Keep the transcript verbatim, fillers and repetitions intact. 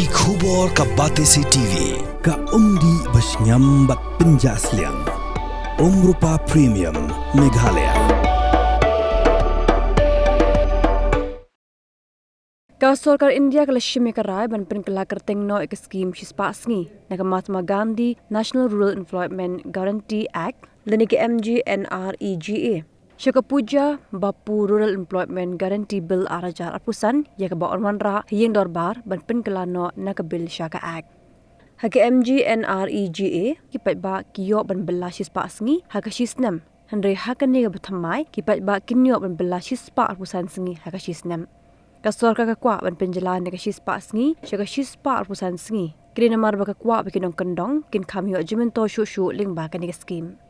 Ki khubor ka Batesi T V, ka umdih ba shngiam bad pynjah sliang. Umrupa Premium, Meghalaya. Ka sorkar India ka la shim ïa ka rai ban pynkylla kyrteng noh ïa ka skim shispah sngi na ka Mahatma Gandhi National Rural Employment Guarantee Act lane ka M G N R E G A sha ka puja Bapu Rural Employment Guarantee Bill ar hajar arphew san, ïa kaba yn wanrah ha ïing dorbar ban pynkylla noh na ka bill sha ka Act. Ha ka M G N R E G A, ki paidbah ki ïoh ban bylla shispah sngi ha ka shisnem. Hynrei ha kane kaba thymmai, ki paidbah kin ïoh ban bylla shispah arphew san sngi ha ka shisnem. Ka sorkar ka kwah ban pynjlan na ka shispah sngi sha ka shispah arphew san sngi. Kane namar ba ka kwah ba ki nongkyndong kin kham ïoh jingmyntoi shuh shuh lyngba kane ka skim.